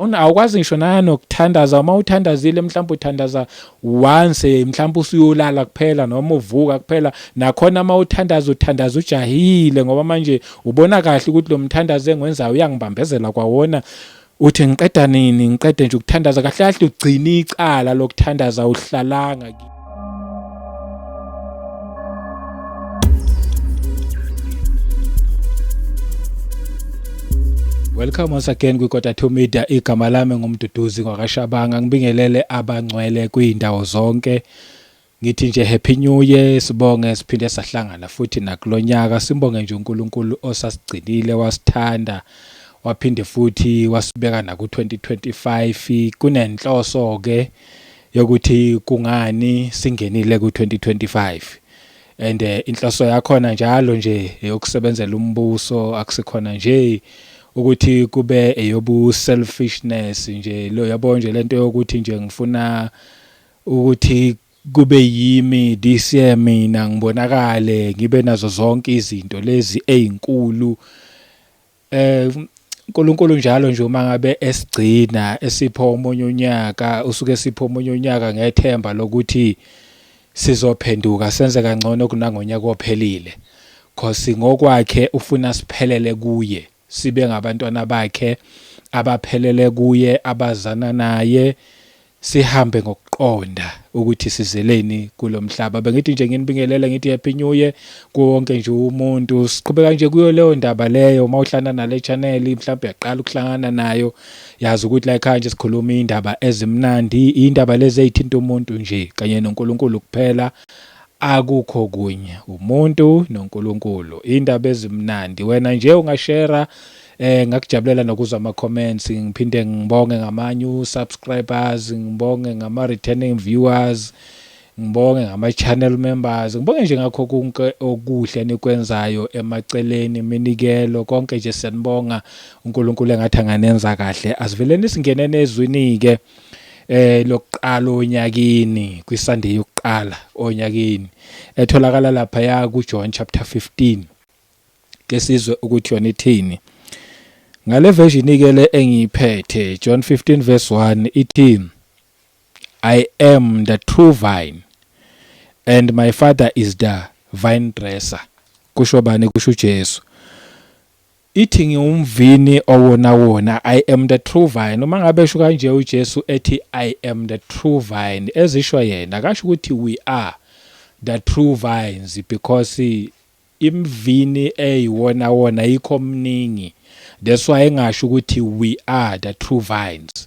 Awukwazi ngisho nanokuthandaza uma uthandazile mhlawumbe uthandaza once mhlawumbe usuyolala kuphela noma uvuka kuphela nakhona uma uthandaza uthandaza ujahile ngoba manje ubona kahle ukuthi lo mthandazo engiwenzayo uyangibambezela kwawona uthi ngiqeda nini ngiqede nje ukuthandaza kahle kahle ugcina icala lokuthandaza uhlalanga. Welcome once again kwiKota 2 Media. Igama lami nguMduduzi ngwakaShabanga. Ngibingelele abangcwele kuyindawo zonke. Ngithi nje Happy New Year, sibonge siphinde sahlangana futhi nakulonyaka. Simbonge nje uNkulunkulu osasigcinile wasithanda waphinde futhi wasibeka naku 2025. Kunenhloso ke yokuthi kungani singenile ku-2025 and inhloso yakhona njalo nje eyokusebenzela umbuso akusikhona nje ukuthi kube eyobu selfishness nje lo yabo nje lento yokuthi nje ngifuna ukuthi kube yimi this year mina ngibonakale ngibe nazo zonke izinto lezi ezinkulu. uNkulunkulu njalo nje uma ngabe esigcina esipha omunye unyaka usuke esipha omunye unyaka ngethemba lokuthi sizophenduka senze kangcono kunangonyaka ophelile cause ngokwakhe ufuna siphelele kuye sibe ngabantwana bakhe abaphelele kuye abazana naye sihambe ngokuqonda ukuthi sizeleni kulomhlaba. Bengithi nje nginibingelele ngithi happy new year kuwonke nje umuntu. Siqhubeka nje kuyo leyo ndaba leyo uma uhlangana nale channel mhlawumbe uyaqala ukuhlangana nayo yazi ukuthi la ekhaya nje sikhuluma indaba ezimnandi indaba lezi ezithinta umuntu nje kanye noNkulunkulu kuphela akukho kunye umuntu noNkulunkulu indaba ezimnandi wena nje ungashare. Ngakujabulela nokuzwa ama comments ngiphinde ngibonge ngama new subscribers ngibonge ngama returning viewers ngibonge ngama channel members ngibonge nje ngakho konke okuhle nikwenzayo emaceleni iminikelo konke nje siyanibonga uNkulunkulu engathi anganenza kahle asiveleni singenene ezwini ke lokuqala onyakeni kwiSunday yokuqala onyakeni etholakala lapha ya kuJohn chapter 15. Ke sizwe ukuthi yona ithini. Ngale version ke le engiyiphethe John 15 verse 1 ithi I am the true vine and my father is the vine dresser. Kusho bani? Kusho uJesu. Ithi ngiwumvini owona wona, I am the true vine. Uma ngabe esho kanje uJesu ethi I am the true vine, ezisho yena, akasho ukuthi we are the true vines because imvini eyiwona wona ayikho mningi. That's why engasho ukuthi we are the true vines.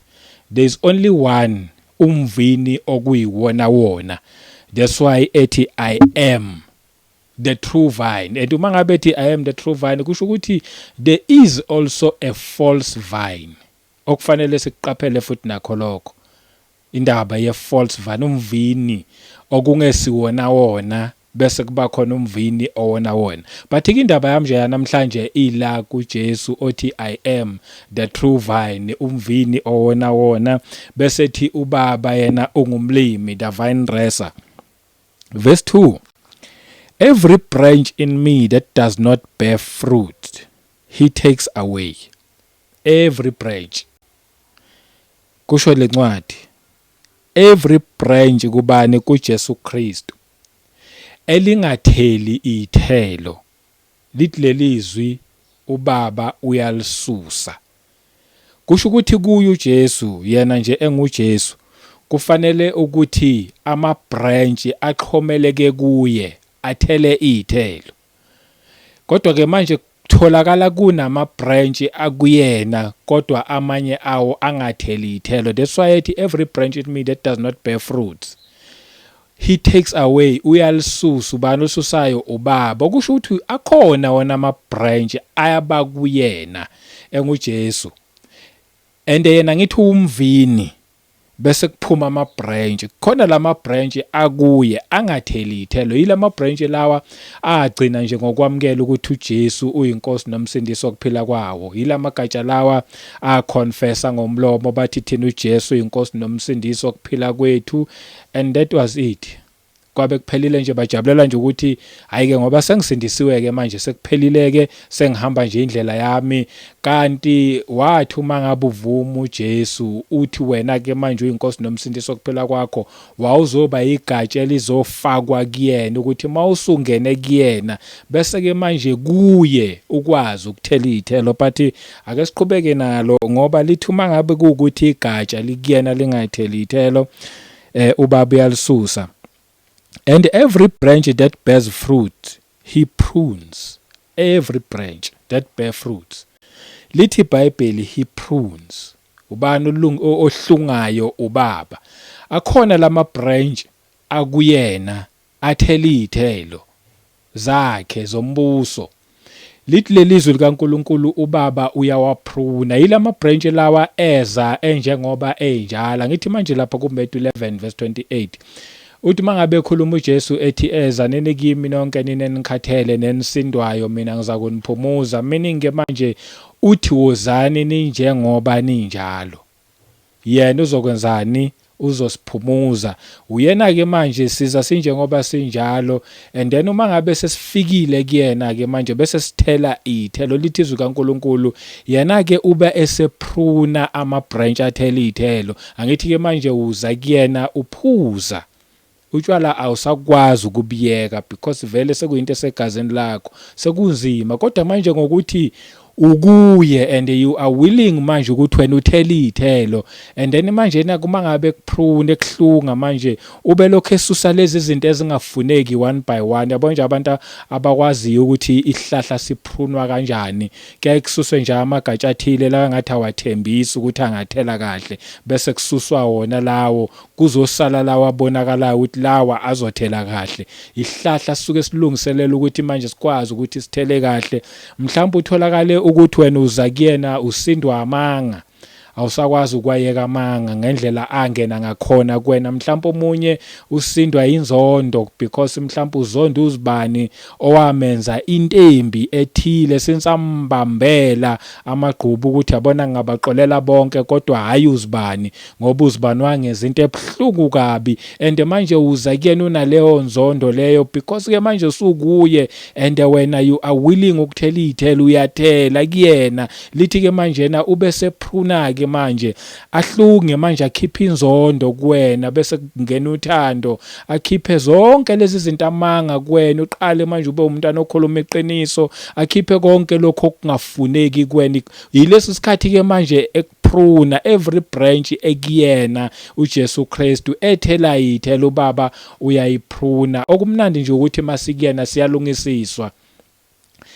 There is only one umvini okuyiwona wona. That's why ethi I am the true vine. And uma ngabe ethi I am the true vine kusho ukuthi there is also a false vine. Okufanele sikuqaphele futhi nakho lokho. Indaba ye false vine umvini okungesiwona wona bese kuba khona umvini owona wona. But ke indaba yami nje yanamhlanje ila kuJesu othi I am the true vine umvini owona wona bese ethi ubaba yena ungumlimi the vine dresser. Verse 2 Every branch in me that does not bear fruit he takes away. Every branch kusho lencwadi every branch kubani kuJesu Kristu elingatheli ithelo lithi lelizwi ubaba uyalisusa. Kusho ukuthi kuye uJesu yena nje enguJesu kufanele ukuthi ama branch axhomeleke kuye athele iy'thelo. Kodwa ke manje kutholakala kunama branch akuyena kodwa amanye awo angatheli iy'thelo. That's why ethi every branch in me that does not bear fruits he takes away, uyalisusa. Ubani olisusayo? Ubaba. Okusho ukuthi akhona wona ama branch ayaba kuyena enguJesu. And yena ngithi umvini bese kuphuma ama branch. Khona lama branch akuye angatheli ithelo. Yilama branch lawa agcina nje ngokwamukela ukuthi uJesu uyiNkosi nomsindisi wokuphila kwawo. Yilama gatsha lawa aconfessa ngomlomo bathi thina uJesu uyiNkosi nomsindisi wokuphila kwethu and that was it. Kwabe kuphelile nje, bajabulela nje ukuthi hayi ke, ngoba sengisindisiwe ke manje, sekuphelile ke, sengihamba nje indlela yami. Kanti wathi uma ngabe uvuma uJesu, uthi wena ke manje uyinkosi nomsindisi wokuphila kwakho, wawuzoba igatsha elizofakwa kuyena, ukuthi mawusungene kuyena bese ke manje kuye ukwazi ukuthela iy'thelo. But ake siqhubeke nalo, ngoba lithi uma ngabe kuwukuthi igatsha likuyena lingatheli iy'thelo, ubaba uyalisusa. And every branch that bears fruit he prunes. Every branch that bear fruits, lithi iBhayibheli, he prunes. Ubani ohlungayo? Ubaba. Akhona lama branch akuyena athela iy'thelo zakhe zombuso. Lithi lelizwi likaNkuluNkulu, ubaba uyawapruna. Yilama branch lawa eza enjengoba enjala. Ngithi manje lapha kuMatthew 11 verse 28, uthi mangabe ekhuluma uJesu ethi, "Eza nini kimi nonke nina enikhathele nenisindwayo, mina ngizakuniphumuza," meaning ke manje uthi wozani ninjengoba ninjalo, yena uzokwenzani? Uzosiphumuza. Uyena ke manje siza sinjengoba sinjalo, and then uma ngabe sesifikile kuyena ke manje bese sithela ithelo. Lithi izwi kaNkuluNkulu, yena ke ube esepruna ama branch athela ithelo. Angithi ke manje uza kuyena uphuza utshwala, awusakwazi ukubiyeka because vele sekuyinto esegazini lakho, sekunzima. Kodwa manje ngokuthi ukuye and you are willing manje ukuthi wena uthele iy'thelo, and then manje kuma ngabe kuprune, ekuhlunga manje, ube lokhu esusa lezi zinto ezingafuneki one by one. Yabo nje abantu abakwaziyo ukuthi isihlahla siprunwa kanjani, kuyaye kususwe nje amagatsha athile la ngathi awathembisi ukuthi angathela kahle, bese kususwa wona lawo, kuzosala lawa abonakalayo ukuthi lawa azothela kahle. Isihlahla sisuke silungiselela ukuthi manje sikwazi ukuthi sithele kahle. Mhlawumbe utholakale ukuthi wena uza kuyena usindwa amanga, awusakwazi ukwayeka amanga ngendlela angena ngakhona kuwena. Mhlawumbe omunye usindwa inzondo because mhlawumbe uzonda uzibani owamenza intembi ethile, since ambambela amagqubu ukuthi yabona, ngingabaxolela bonke kodwa hayi uzibani, ngoba uzibani wangenza into ebuhlungu kabi. And manje uza kuyena unaleyo nzondo leyo because ke manje usukuye and wena you are willing ukuthela iy'thelo, uyathela kuyena. Lithi ke manje na ube sepruna ke manje, ahlunge manje, akhiphe inzondo kuwena, bese kungena uthando, akhiphe zonke lezi zinto, amanga kuwena, uqale manje ube umntwana okhuluma iqiniso, akhiphe konke lokho okungafuneki kuwena. Yilesi sikhathi ke manje ekupruna every branch ekuyena uJesu Kristu ethela ithelo, ubaba uyayipruna. Okumnandi nje ukuthi masikuyena siyalungisiswa.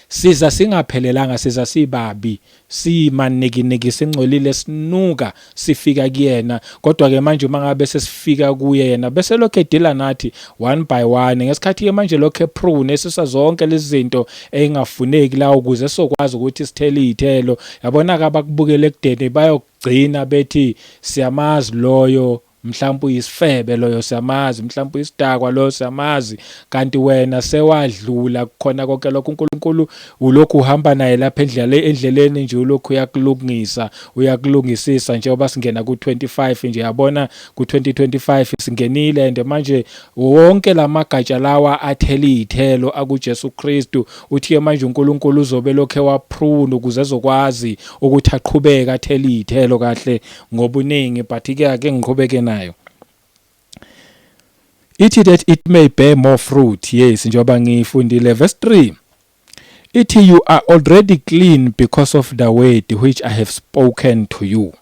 Siza singaphelelanga, siza sibabi, simanikiniki, singcolile, sinuka, sifika kuyena. Kodwa ke manje uma ngabe sesifika kuye yena, bese lokho edila nathi one by one. Ngesikhathi ke manje lokho eprune, esisa zonke lezi zinto engafuneki la ukuze sokwazi ukuthi sithele iy'thelo. Yabona ke, abakubukele ekudeni bayogcina bethi, "Siyamazi loyo, mhlawumbe uyisifebe loyo, siyamazi, mhlawumbe uyisidakwa loyo, siyamazi." Kanti wena sewadlula khona konke lokho. uNkulunkulu ulokhu uhamba naye lapha endleleni nje, ulokhu uyakulungisa, uyakulungisisa. Njengoba singena ku-25 nje, yabona, ku-2025 singenile, and manje wonke lamagatsha lawa athela iy'thelo akuJesu Kristu, uthi-ke manje uNkulunkulu uzobe lokhu ewaprune ukuze ezokwazi ukuthi aqhubeke athele iy'thelo kahle ngobuningi. But-ke ake ngiqhubeke nayo. Ithi that it may bear more fruit. Yes, njengoba ngiyifundile verse 3, ithi, "You are already clean because of the word which I have spoken to you."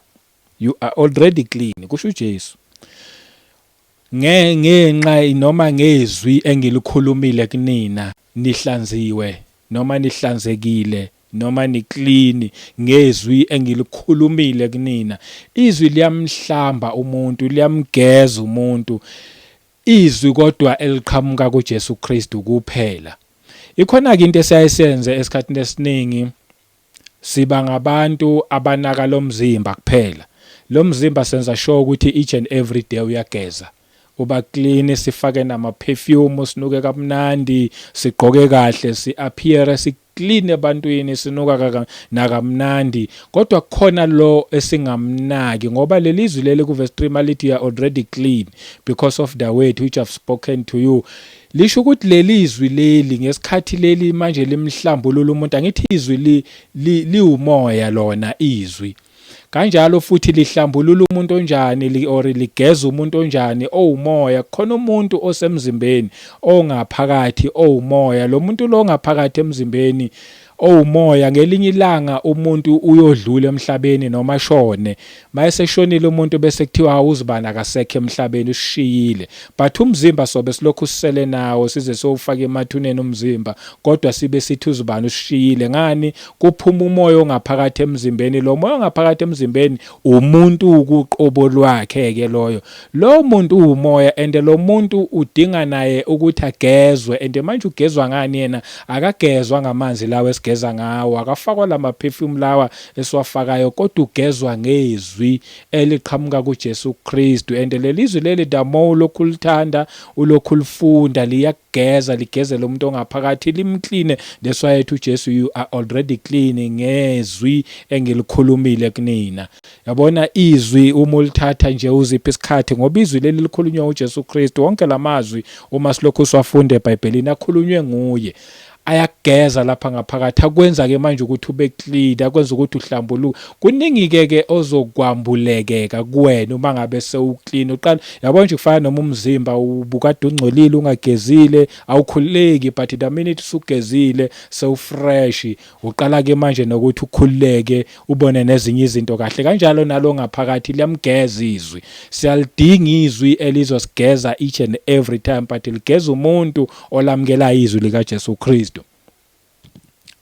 You are already clean, kusho uJesu, ngenxa noma ngezwi engilikhulumile kunina, nihlanziwe noma nihlanzekile noma niclean ngezwi engilikhulumile kunina. Izwi liyamhlamba umuntu, liyamgeza umuntu, izwi kodwa eliqhamuka kuJesu Kristu kuphela. Ikhona ke into esiyayisenze esikhathini esiningi, siba ngabantu abanaka lomzimba kuphela. Lo mzimba senza sure ukuthi each and every day uyageza, uba clean, sifake nama perfume, sinuke kamnandi, sigqoke kahle, si appear si Clean ebantwini, sinuka nakamnandi, kodwa kukhona lo esingamnaki, ngoba lelizwi leli ku verse 3 malithi, "You are already clean because of the word which I've spoken to you." Lisho ukuthi leli zwi leli, ngesikhathi leli manje limhlambulula umuntu. Angithi izwi liwumoya lona izwi? Kanjalo futhi lihlambulula umuntu onjani, or ligeza umuntu onjani? Owumoya. Khona umuntu osemzimbeni ongaphakathi owumoya. Lo muntu lo ngaphakathi emzimbeni owumoya, ngelinye ilanga umuntu uyodlula emhlabeni noma shone. Mayeseshonile umuntu, bese kuthiwa awuzibani akasekho emhlabeni, usishiyile, but umzimba sobe silokhu sisele nawo size sowufaka emathuneni umzimba, kodwa sibe sithi uzibani usishiyile. Ngani? Kuphuma umoya ongaphakathi emzimbeni. Lo moya ongaphakathi emzimbeni umuntu ukuqobo lwakhe ke loyo. Lo muntu uwumoya, and lo muntu udinga naye ukuthi agezwe. And manje ugezwa ngani yena? Akagezwa ngamanzi lawa esigeza ngawo, akafakwa lama perfume lawa esiwafakayo, kodwa ugezwa ngezwi eliqhamuka kuJesu Kristu. And lelizwi leli, the more ulokhu ulithanda, ulokhu ulifunda, liyakugeza, ligeze lo muntu ongaphakathi, limclean. That's why ethi uJesu, "You are already clean ngezwi engilikhulumile kunina." Yabona, izwi uma ulithatha nje, uziphi isikhathi, ngoba izwi leli likhulunywa uJesu Kristu. Wonke lamazwi uma silokhu siwafunda eBhayibhelini akhulunywe nguye, ayakugeza lapha ngaphakathi, akwenza ke manje ukuthi ube clean, akwenza ukuthi uhlambuluke. Kuningi ke ke ozokwambulekeka kuwena uma ngabe sewuclean. Uqala, yabo nje, kufana noma umzimba ubukade ungcolile, ungagezile, awukhululeki, but the minute usugezile, sewufresh, uqala ke manje nokuthi ukhululeke, ubone nezinye izinto kahle. Kanjalo nalo ngaphakathi liyamgeza izwi. Siyalidinga izwi elizosigeza each and every time, but ligeza umuntu olamukela izwi lika Jesu Kristu.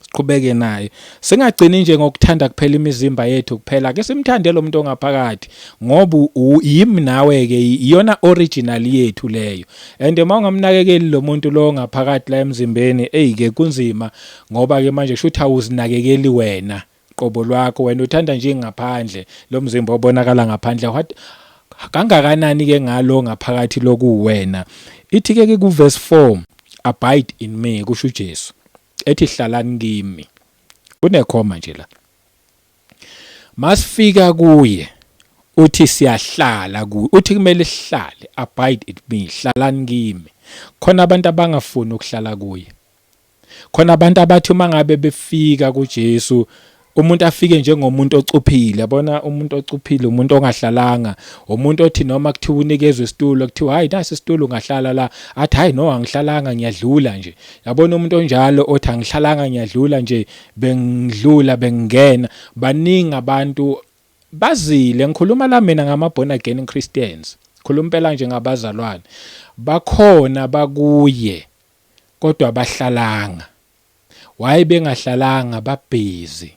Siqhubeke naye, singagcini nje ngokuthanda kuphela imizimba yethu kuphela. Ke simthande lo muntu ongaphakathi, ngoba yimi nawe ke, iyona original yethu leyo. And uma ungamnakekeli lo muntu lo ngaphakathi la emzimbeni, hey ke kunzima, ngoba ke manje kusho ukuthi awuzinakekeli wena qobo lwakho. Wena uthanda nje ngaphandle, lo mzimba obonakala ngaphandle. What kangakanani ke ngalo ngaphakathi lokuwena? Ithi ke ku verse 4, "Abide in me," kusho uJesu, ethi hlalani kimi. Kunekhoma nje la. Masifika kuye, uthi siyahlala kuye, uthi kumele sihlale. "Abide in me," hlalani kimi. Khona abantu abangafuni ukuhlala kuye. Khona abantu abathi uma ngabe befika kuJesu, umuntu afike njengomuntu ocuphile. Yabona, umuntu ocuphile, umuntu ongahlalanga, umuntu othi noma kuthiwa unikezwe isitulo, kuthiwa hayi, nasi isitulo, ungahlala la, athi hayi, no, angihlalanga, ngiyadlula nje. Yabona, umuntu onjalo othi angihlalanga, ngiyadlula nje, bengidlula, bengena. Baningi abantu bazile. Ngikhuluma la mina ngama born again Christians, khuluma impela nje ngabazalwane. Bakhona bakuye, kodwa bahlalanga. Why bengahlalanga? Babhizi.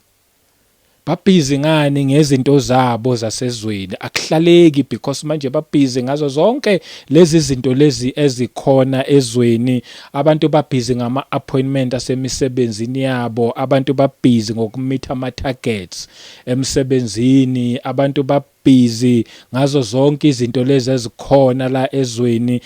Babhizi ngani? Ngezinto zabo zasezweni. Akuhlaleki because manje babhizi ngazo zonke lezi zinto lezi ezikhona ezweni. Abantu babhizi ngama appointment asemisebenzini yabo, abantu babhizi ngokumeeta ama targets emsebenzini, abantu babhizi ngazo zonke izinto lezi ezikhona la ezweni,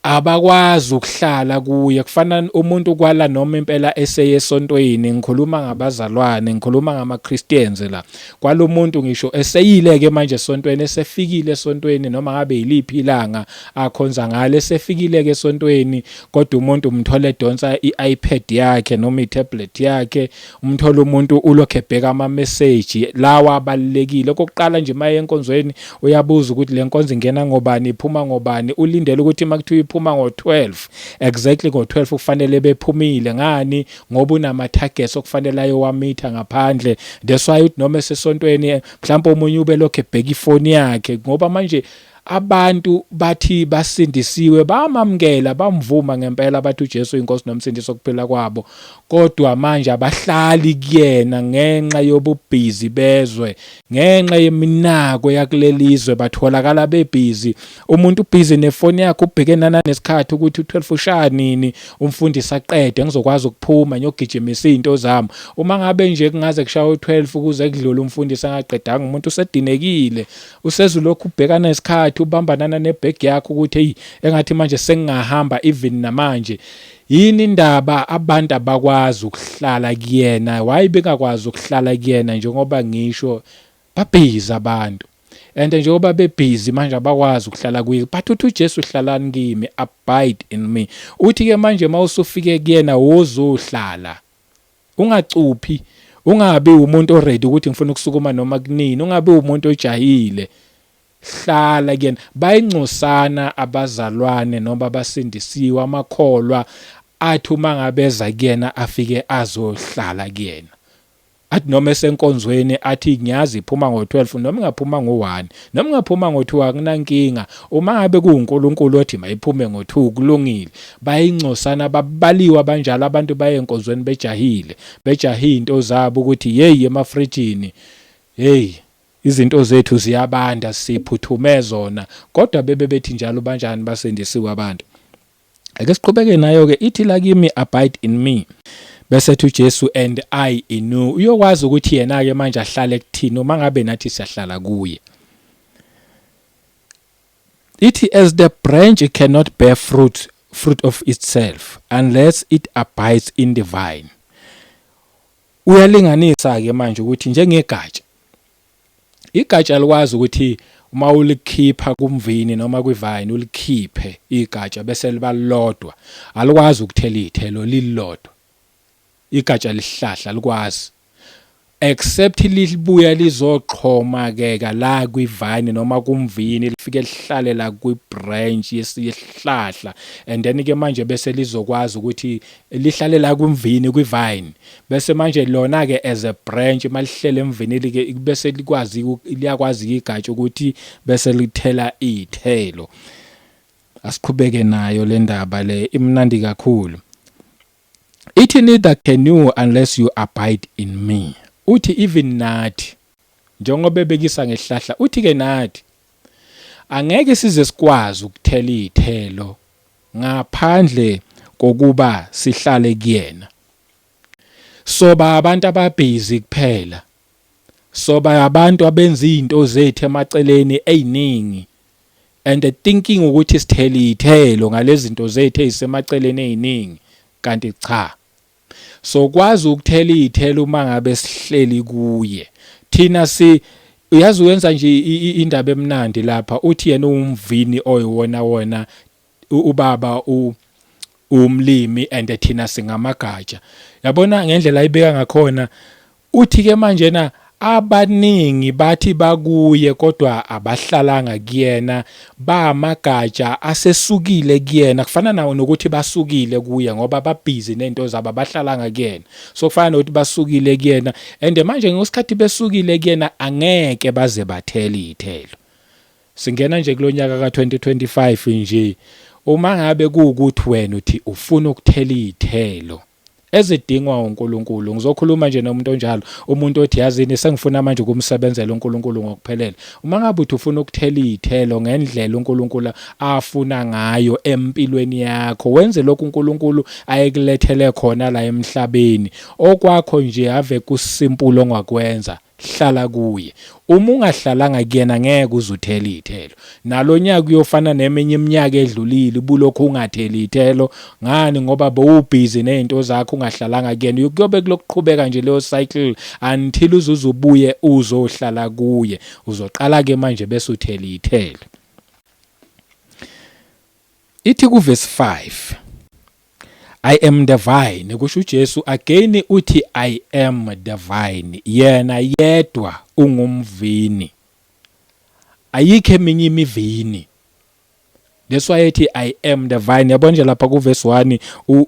abakwazi ukuhlala kuye. Kufana umuntu kwala noma impela eseye esontweni. Ngikhuluma ngabazalwane, ngikhuluma ngama Christians la. Kwalomuntu ngisho eseyile ke manje esontweni, esefikile esontweni, noma ngabe yiliphi ilanga akhonza ngale, esefikile ke esontweni, kodwa umuntu umthole edonsa iiPad yakhe noma itablet yakhe. Umthola umuntu ulokhe ebheka ama message lawa abalekile. Okokuqala nje, maye enkonzweni, uyabuza ukuthi le nkonzo ingena ngobani, iphuma ngobani. Ulindele ukuthi makuthiwa iphuma ngo12, exactly ngo12 kufanele bephumile. Ngani? Ngoba unama targets okufanele ayowameeta ngaphandle. That's why uthi noma esesontweni, mhlawumbe omunye ube lokho ebheka ifoni yakhe, ngoba manje abantu bathi basindisiwe, bamamkela, bamvuma ngempela, bathi uJesu inkosi nomsindisi okuphila kwabo, kodwa manje abahlali kuyena ngenxa yobubhizi bezwe, ngenxa yeminako yakulelizwe. Batholakala bebhizi. Umuntu ubhizi nefoni yakhe, ubheke nesikhathi ukuthi u12 ushaya nini, umfundisi aqede, ngizokwazi ukuphuma ngiyogijimisa izinto zami. Uma ngabe nje kungaze kushaya u12 ukuze kudlule umfundisi angaqedanga, umuntu usedinekile, usezulokhu ubhekana nesikhathi. ngaphakathi, ubambanana nebag yakho ukuthi hey, engathi manje sengingahamba even namanje. Yini indaba abantu abakwazi ukuhlala kuyena? Why bengakwazi ukuhlala kuyena? Njengoba ngisho, babhizi abantu, and njengoba bebhizi manje abakwazi ukuhlala kuye, but uthi uJesu, "Hlalani kimi, abide in me." Uthi ke manje mawusufike kuyena, wozohlala, ungacuphi, ungabi umuntu oready ukuthi ngifuna ukusukuma noma kunini, ungabi umuntu ojahile, hlala kuyena. Bayincosana abazalwane noma abasindisiwe, amakholwa athi uma ngabeza kuyena afike azohlala kuyena, athi noma esenkonzweni athi, "Ngiyazi iphuma ngo12, noma ingaphuma ngo1, noma ingaphuma ngo2, akunankinga. Uma ngabe kuuNkulunkulu othi mayiphume ngo2, kulungile." Bayincosana, babaliwa banjalo abantu baye enkonzweni bejahile, bejahe into zabo ukuthi hey, emafrijini, hey, izinto zethu ziyabanda, siphuthume zona, kodwa bebe bethi njalo banjani, basindisiwe abantu. Ake siqhubeke nayo ke. Ithi la kimi, "Abide in me." Bese ethi uJesu, "And I in you." Uyokwazi ukuthi yena ke manje ahlale kuthini uma ngabe nathi siyahlala kuye. Ithi, "As the branch cannot bear fruit of itself unless it abides in the vine." Uyalinganisa ke manje ukuthi njengegatsha, igatsha likwazi ukuthi uma ulikhipha kumvini noma kwivine, ulikhiphe igatsha bese liba lodwa, alikwazi ukuthela ithelo lilodwa. Igatsha lihlahla likwazi, except libuya lizoxhomekeka la kwivine noma kumvini, lifike lihlale la kwi-branch yesihlahla, and then ke manje bese lizokwazi ukuthi lihlale la kumvini, kwivine. Bese manje lona ke as a branch malihlele emvinini ke, bese likwazi, liyakwazi igatsha ukuthi bese lithela ithelo. Asiqhubeke nayo le ndaba le, imnandi kakhulu. Ithi, "Neither can you unless you abide in me." Uthi even nathi, njengoba ebekisa ngehlahla, uthi ke nathi angeke size sikwazi ukuthela izithelo ngaphandle kokuba sihlale kuyena. Soba abantu ababhizi kuphela, soba abantu abenza izinto zethu emaceleni eziningi and thinking ukuthi sithela izithelo ngalezi zinto zethu ezisemaceleni eziningi, kanti cha, sokwazi ukuthela izithelo uma ngabe sihleli kuye thina. Si uyazi uyenza nje indaba emnandi lapha. Uthi yena umvini oyiwona wona, ubaba umlimi, and thina singamagatsha. Yabona ngendlela ayibeka ngakhona. Uthi ke manje na abaningi bathi bakuye kodwa abahlalanga kuyena, bamagatsha asesukile kuyena. Kufana nawo nokuthi basukile kuye ngoba babhizi nento zabo, abahlalanga kuyena. So kufana nokuthi basukile kuyena, and manje ngesikhathi besukile kuyena angeke baze bathele ithelo. Singena nje kulonyaka ka2025 nje, uma ngabe kuukuthi wena uthi ufuna ukuthela ithelo ezidingwa uNkulunkulu, ngizokhuluma nje nomuntu onjalo, umuntu othi, "Yazini, sengifuna manje ukumsebenzela uNkulunkulu ngokuphelele." Uma ngabe uthi ufuna ukuthela izithelo ngendlela uNkulunkulu afuna ngayo empilweni yakho, wenze lokhu uNkulunkulu ayekulethele khona la emhlabeni, okwakho nje ave kusimple ongakwenza, hlala kuye. Uma ungahlalanga kuyena ngeke uzuthela ithelo. Nalonyaka uyofana neminye iminyaka edlulile, ubulokhu ungatheli ithelo. Ngani? Ngoba bowubhizi nezinto zakho, ungahlalanga kuyena. Kuyobe kulokuqhubeka nje leyo cycle until uzuze ubuye uzohlala kuye. Uzoqala ke manje bese uthela ithelo. Ithi ku verse 5, "I am the vine," kusho uJesu again. Uthi, "I am the vine." Yena yedwa ungumvini, ayikho eminye imivini. That's why ethi, "I am the vine." Yabona nje lapha ku verse 1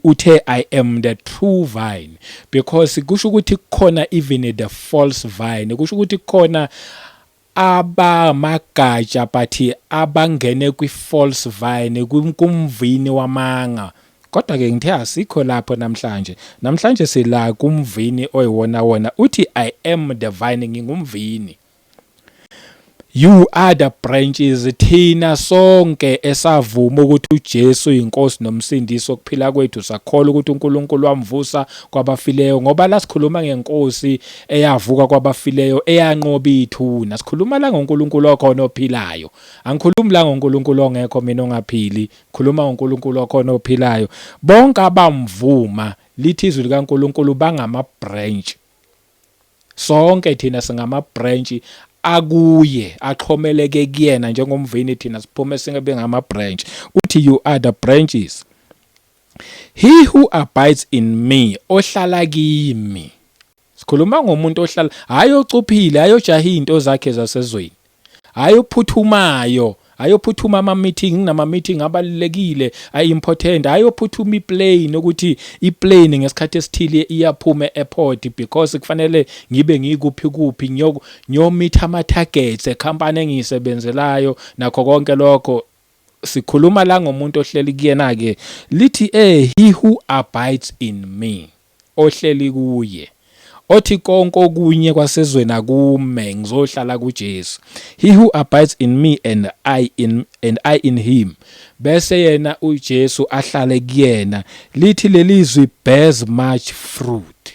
uthe, "I am the true vine," because kusho ukuthi kukhona even the false vine, kusho ukuthi kukhona abamagatsha but abangene kwi false vine, kumvini wamanga. Kodwa ke ngithe asikho lapho namhlanje. Namhlanje sila kumvini oyiwona wona. Uthi, "I am the vine," ngingumvini. You are the branches. Thina sonke esavuma ukuthi uJesu uyinkosi nomsindisi okuphila kwethu, sakholwa ukuthi uNkulunkulu wamvusa kwabafileyo, ngoba la sikhuluma ngenkosi eyavuka kwabafileyo, eyanqoba ithuna. Sikhuluma la ngoNkulunkulu okhona ophilayo. Angikhulumi la ngoNkulunkulu ongekho mina ongaphili, khuluma ngoNkulunkulu okhona ophilayo. Bonke abamvuma, lithi izwi likaNkulunkulu, bangama branch. Sonke thina singama branch akuye, axhomeleke kuyena njengomvini. Thina siphume singabe ngama branch. Uthi, "You are the branches. He who abides in me," ohlala kimi. Sikhuluma ngomuntu ohlala, hayi ocuphile, hayi ojaha izinto zakhe zasezweni, hayi ophuthumayo, hayi ophuthuma ama meeting, nginama meeting abalulekile, ay important, hayi ophuthuma iplane, ukuthi iplane ngesikhathi esithile iyaphuma e-airport because kufanele ngibe ngikuphi kuphi, ngiyomeet ama targets ecompany engiyisebenzelayo nakho konke lokho. Sikhuluma la ngomuntu ohleli kuyena ke. Lithi "He who abides in me," ohleli kuye, othi konke okunye kwasezweni akume, ngizohlala kuJesu. "He who abides in me and I in him," bese yena uJesu ahlale kuyena, lithi lelizwi, "bears much fruit."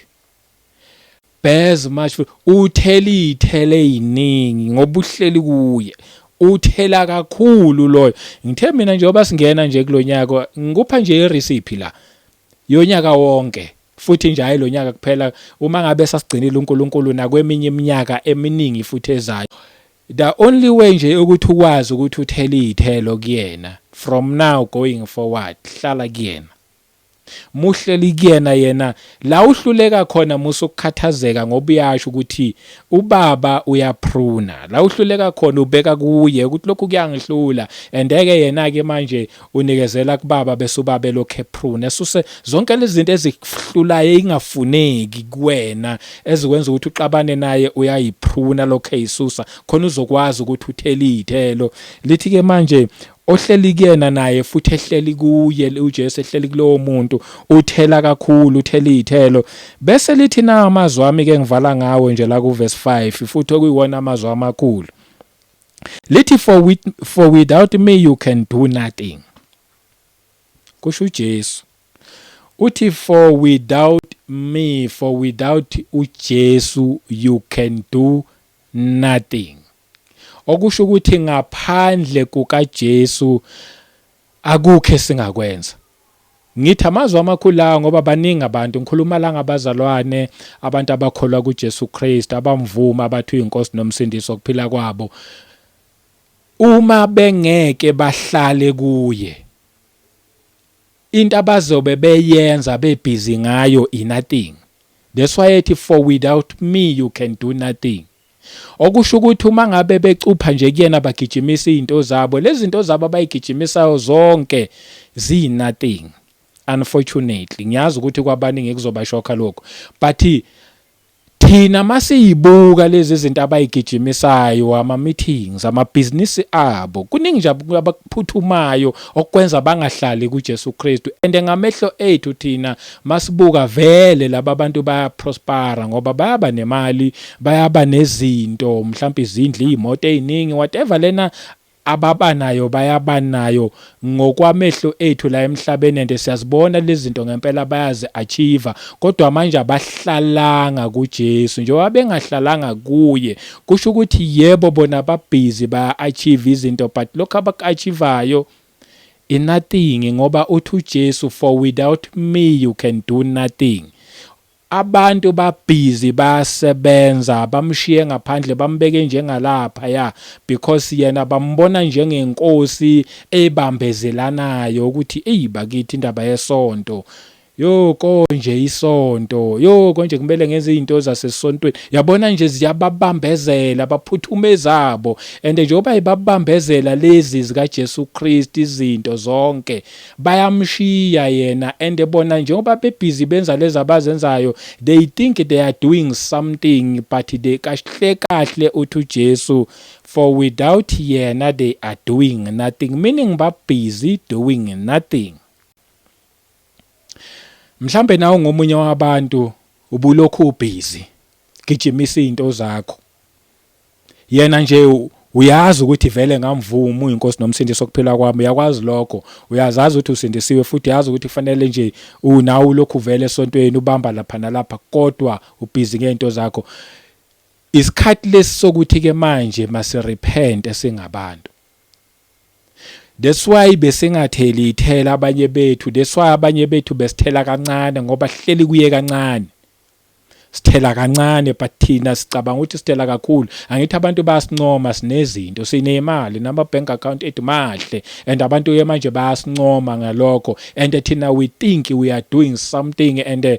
Bears much fruit, uthela izithelo eziningi ngoba uhleli kuye, uthela kakhulu loyo. Ngithe mina njengoba singena nje kulonyaka, ngikupha nje irecipe la yonyaka wonke, futhi nje hayi lo nyaka kuphela, uma ngabe sasigcinile uNkulunkulu nakweminye iminyaka eminingi futhi ezayo. The only way nje ukuthi ukwazi ukuthi uthele izithelo kuyena from now going forward, hlala kuyena. Muhleli kuyena, yena la uhluleka khona, musukukhathazeka, ngoba uyasho ukuthi ubaba uyapruna. La uhluleka khona, ubeka kuye ukuthi lokhu kuyangihlula, andeke yena ke manje unikezela kubaba, bese ubaba lokho epruna, esuse zonke lezi zinto ezikuhlulayo, engafuneki kuwena, ezikwenza ukuthi uxabane naye. Uyayipruna lokho, eyisusa khona uzokwazi ukuthi uthele izithelo. Lithi ke manje ohleli kuyena naye futhi ehleli kuye uJesu, ehleli kulowo muntu, uthela kakhulu, uthela izithelo. Bese lithi na amazwi ami ke, ngivala ngawo nje la ku verse 5 futhi, okuyiwona amazwi amakhulu, lithi, For without me you can do nothing." Kusho uJesu, uthi, "For without me," for without uJesu, "you can do nothing." Okusho ukuthi ngaphandle kukaJesu akukho esingakwenza. Ngithi amazwi amakhulu lawa ngoba baningi abantu, ngikhuluma la ngabazalwane, abantu abakholwa kuJesu Kristu, abamvuma, abathi uyinkosi nomsindisi wokuphila kwabo. Uma bengeke bahlale kuye, into abazobe beyenza, bebhizi ngayo, i nothing. That's why ethi, "For without me you can do nothing." Okusho ukuthi uma ngabe becupha nje kuyena, bagijimisa izinto zabo, lezi zinto zabo abayigijimisayo zonke ziyi nothing. Unfortunately, ngiyazi ukuthi kwabaningi kuzoba shocka lokho, but thina masiyibuka lezi zinto abayigijimisayo, ama meetings, amabhizinisi abo, kuningi nje abakuphuthumayo okwenza bangahlali kuJesu Kristu. And ngamehlo ethu thina masibuka, vele laba bantu baya prospera ngoba bayaba nemali, bayaba nezinto, mhlawumbe izindlu, imoto eziningi, whatever lena ababanayo, bayabanayo ngokwamehlo ethu la emhlabeni, and siyazibona lezi zinto ngempela bayazi achieve. Kodwa manje abahlalanga kuJesu. Njengoba bengahlalanga kuye, kusho ukuthi yebo, bona babhizi, baya achieve izinto, but lokho abaku-achievayo i nothing, ngoba uthi uJesu, "For without me you can do nothing." Abantu babhizi, bayasebenza, bamshiye ngaphandle, bambeke njengalapha ya, because yena bambona njengenkosi ebambezelanayo, ukuthi eyi bakithi, indaba yesonto, yo, konje isonto, yo, konje kumele ngenze izinto zasesontweni, yabona nje ziyababambezela, baphuthume zabo. And njengoba ibabambezela lezi zika Jesu Christ izinto zonke, bayamshiya yena. And bona njengoba bebhizi benza lezi abazenzayo, they think they are doing something, but they, kahle kahle uthi uJesu, for without yena they are doing nothing, meaning ba busy doing nothing. Mhlambe nawe ngomunye wabantu ubulokhu ubhizi gijimisa izinto zakho, yena nje Uyazi ukuthi vele ngamvuma uyiNkosi nomsindisi wokuphila kwami, uyakwazi lokho. Uyazazi ukuthi usindisiwe futhi uyazi ukuthi kufanele nje unawe ulokhu uvele esontweni ubamba lapha nalapha kodwa ubhizi ngento zakho. Isikhathi lesi sokuthi ke manje masirepent singabantu. That's why besingatheli ithela abanye bethu, that's why abanye bethu besithela kancane ngoba sihleli kuye kancane. Sithela kancane but thina sicabanga ukuthi sithela kakhulu. Angithi abantu bayasincoma sinezinto, sinemali nama bank account ethu mahle and abantu ke manje bayasincoma ngalokho and thina we think we are doing something and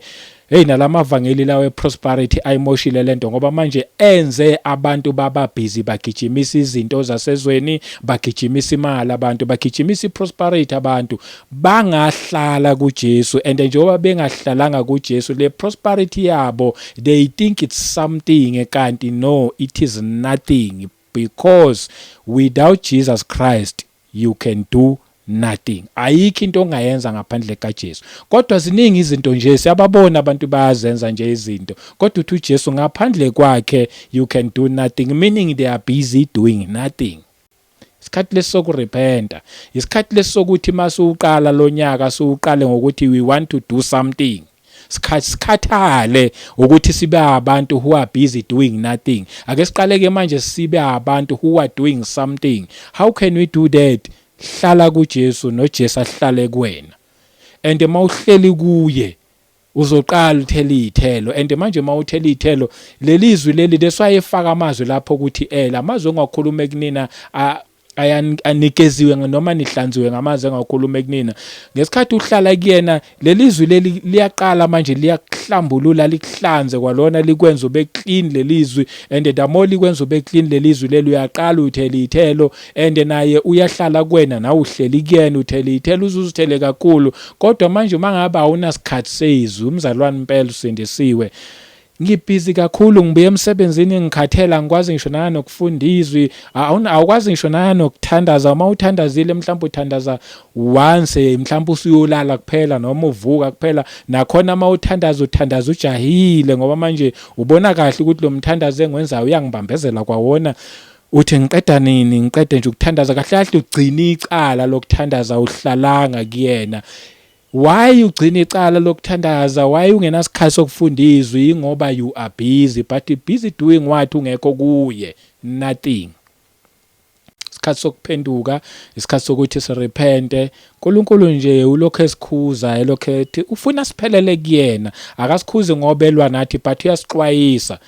Hey nalamavangeli lawo eprosperity ayimoshile lento ngoba manje enze abantu baba busy bagijimisa izinto zasezweni, bagijimisa imali abantu, bagijimisa iprosperity abantu bangahlala kuJesu and njengoba bengahlalanga kuJesu le prosperity yabo they think it's something kanti no it is nothing because without Jesus Christ you can do nothing. Ayikho into ongayenza ngaphandle kaJesu. Kodwa ziningi izinto nje siyababona abantu bayazenza nje izinto. Kodwa uthi uJesu ngaphandle kwakhe you can do nothing, meaning they are busy doing nothing. Isikhathi lesi sokurepenta, isikhathi lesi sokuthi masuqala lonyaka suqale ngokuthi we want to do something. Sikhathale ukuthi sibe abantu who are busy doing nothing. Ake siqale ke manje sibe abantu who are doing something. How can we do that? Hlala kuJesu noJesu ahlale kuwena. And mawuhleli kuye uzoqala uthela iy'thelo and manje uma uthela iy'thelo leli zwi leli leswayefaka amazwi lapho ukuthi lamazwi engakhuluma kunina anikeziwe noma nihlanziwe ngamazwi engakhuluma kunina. Ngesikhathi uhlala kuyena leli zwi leli liyaqala manje liyakuhlambulula likuhlanze kwalona likwenza ube clean lelizwi and the more likwenza ube clean lelizwi leli uyaqala uthela iy'thelo and naye uyahlala kuwena nawe uhleli kuyena uthela iy'thelo uze uzithele kakhulu. Kodwa manje uma ngabe awunasikhathi sezwi umzalwane impela usindisiwe. Ngibhizi kakhulu ngibuye emsebenzini ngikhathele angikwazi ngisho nanokufunda izwi, awukwazi ngisho nanokuthandaza. Uma uthandazile mhlawumbe uthandaza once mhlawumbe usuyolala kuphela noma uvuka kuphela. Nakhona uma uthandaza uthandaza ujahile ngoba manje ubona kahle ukuthi lo mthandazo engiwenzayo uyangibambezela kwawona. Uthi ngiqeda nini ngiqede nje ukuthandaza kahle kahle ugcina icala lokuthandaza awuhlalanga kuyena. Why ugcina icala lokuthandaza? Why ungenasikhathi sokufunda izwi? Ingoba you are busy, but busy doing what ungekho kuye? Nothing. Isikhathi sokuphenduka, isikhathi sokuthi sirepente. uNkulunkulu nje ulokhu esikhuza, elokhu ethi ufuna siphelele kuyena. Akasikhuzi ngoba elwa nathi but uyasixwayisa.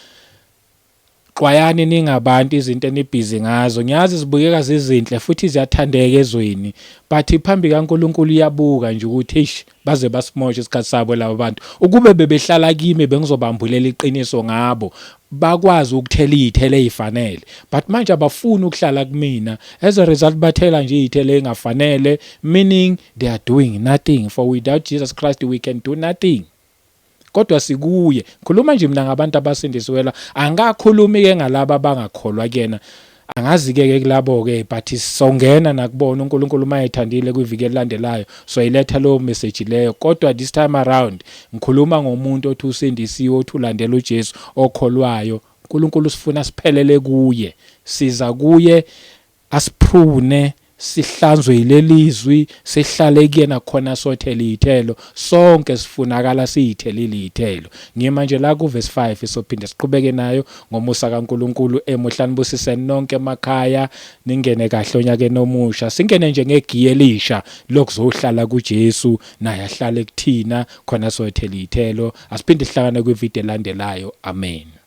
Xwayani ningabantu izinto enibhizi ngazo. Ngiyazi zibukeka zizinhle futhi ziyathandeka ezweni but phambi kaNkulunkulu uyabuka nje ukuthi eish baze basimoshe isikhathi sabo laba bantu. Ukube bebehlala kimi bengizobambulela iqiniso ngabo bakwazi ukuthela iy'thelo ey'fanele but manje abafuni ukuhlala kumina as a result bathela nje iy'thelo ey'ngafanele meaning they are doing nothing for without Jesus Christ we can do nothing. Kodwa sikuye. Ngikhuluma nje mina ngabantu abasindisiwe la. Angikakhulumi ke ngalaba abangakholwa kuyena. Angazi ke ke kulabo ke but songena nakubona uNkulunkulu uma ethandile kwiviki elilandelayo soyiletha leyo message leyo. Kodwa this time around ngikhuluma ngomuntu othi usindisiwe othi ulandela uJesu okholwayo. uNkulunkulu usifuna siphelele kuye. Siza kuye asiprune sihlanzwe yilelizwi sihlale kuyena khona sothela iy'thelo sonke sifunakala siyithelile iy'thelo ngima nje la kuvesi 5 sophinde siqhubeke nayo ngomusa kaNkulunkulu emuhla nibusise nonke emakhaya ningene kahle onyakeni omusha singene nje ngegiye elisha lokuzohlala kuJesu naye ahlale kuthina khona sothela iy'thelo asiphinde sihlangane kwividiyo elandelayo amen.